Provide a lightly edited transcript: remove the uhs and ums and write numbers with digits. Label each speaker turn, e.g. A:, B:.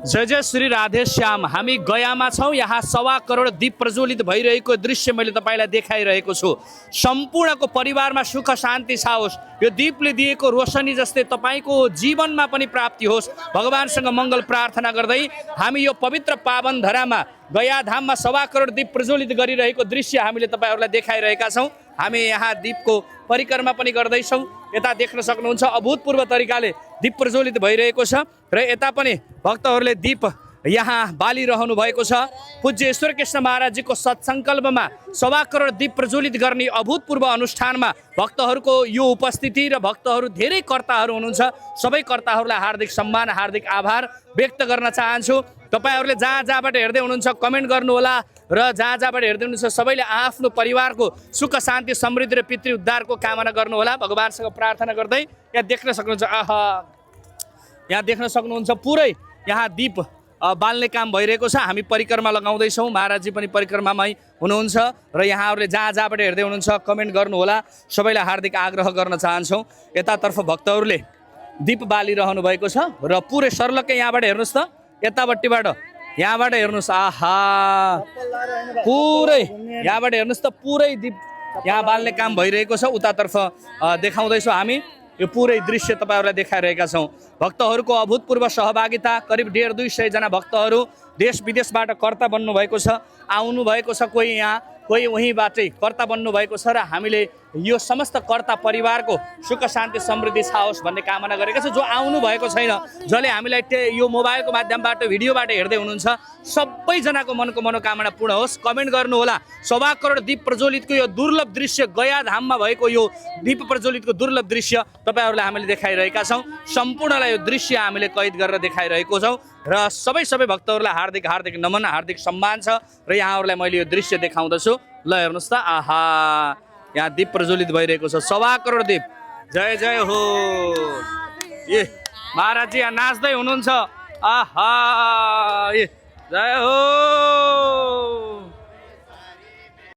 A: जय जय श्री राधे श्याम। हामी गयामा छौँ। यहाँ 1.25 करोड दीप प्रज्वलित भइरहेको दृश्य मैले तपाईँलाई देखाइरहेको छु। सम्पूर्णको परिवारमा सुख शान्ति छाओस्। यो दीपले दिएको रोशनी जस्तै तपाईँको जीवनमा पनि प्राप्ति होस्। भगवानसँग मङ्गल प्रार्थना गर्दै हामी यो पवित्र पावन धरामा गया धाममा 1.25 करोड दीप प्रज्वलित गरिरहेको दृश्य हामीले तपाईँहरूलाई देखाइरहेका छौँ। हामी यहाँ दीपको परिक्रमा पनि गर्दैछौँ। यता देख्न सक्नुहुन्छ अभूतपूर्व तरिकाले दीप प्रज्वलित भइरहेको छ र यता पनि भक्तहरूले दीप यहाँ बालिरहनु भएको छ। पूज्य ईश्वर कृष्ण महाराजजीको सत्सङ्कल्पमा 1.25 करोड दीप प्रज्वलित गर्ने अभूतपूर्व अनुष्ठानमा भक्तहरूको यो उपस्थिति र भक्तहरू धेरै कर्ताहरू हुनुहुन्छ। सबै कर्ताहरूलाई हार्दिक सम्मान हार्दिक आभार व्यक्त गर्न चाहन्छु। तपाईँहरूले जहाँ जहाँबाट हेर्दै हुनुहुन्छ कमेन्ट गर्नुहोला र जहाँ जहाँबाट हेर्दै हुनुहुन्छ सबैले आफ्नो परिवारको सुख शान्ति समृद्धि र पितृ उद्धारको कामना गर्नुहोला। भगवानसँग प्रार्थना गर्दै यहाँ देख्न सक्नुहुन्छ यहाँ देख्न सक्नुहुन्छ पुरै यहाँ दीप बाल्ने काम भइरहेको छ। हामी परिक्रमा लगाउँदैछौँ। महाराजजी पनि परिक्रमामै हुनुहुन्छ र यहाँहरूले जहाँ जहाँबाट हेर्दै हुनुहुन्छ कमेन्ट गर्नुहोला। सबैलाई हार्दिक आग्रह गर्न चाहन्छौँ। यतातर्फ भक्तहरूले दीप बालिरहनु भएको छ र पुरै सर्लक्कै यहाँबाट हेर्नुहोस् त, यतापट्टिबाट यहाँबाट हेर्नुहोस्। पुरै यहाँबाट हेर्नुहोस् त, पुरै दीप यहाँ बाल्ने काम भइरहेको छ। उतातर्फ देखाउँदैछौँ हामी। यो पुरै दृश्य तपाईँहरूलाई देखाइरहेका छौँ। भक्तहरूको अभूतपूर्व सहभागिता, करिब 150-200 जना भक्तहरू देश विदेशबाट कर्ता बन्नुभएको छ। आउनु भएको छ, कोही यहाँ कोही उहीँबाटै कर्ता बन्नुभएको छ र हामीले यो समस्त कर्ता परिवारको सुख शान्ति समृद्धि छाओस् भन्ने कामना गरेका छ। जो आउनु भएको छैन, जसले हामीलाई यो मोबाइलको माध्यमबाट भिडियोबाट हेर्दै हुनुहुन्छ, सबैजनाको मनको मनोकामना पूर्ण होस्। कमेन्ट गर्नुहोला। 1.25 करोड दीप प्रज्वलितको यो दुर्लभ दृश्य, गया धाममा भएको यो दीप प्रज्वलितको दुर्लभ दृश्य तपाईँहरूलाई हामीले देखाइरहेका छौँ। सम्पूर्णलाई यो दृश्य हामीले कैद गरेर देखाइरहेको छौँ र सबै भक्तहरूलाई हार्दिक हार्दिक नमन हार्दिक सम्मान छ र यहाँहरूलाई मैले यो दृश्य देखाउँदछु। ल हेर्नुहोस् त, यहाँ दीप प्रज्वलित भइरहेको छ। 1.25 करोड दीप। जय जय हो। ए महाराजजी यहाँ नाच्दै हुनुहुन्छ। जय हो।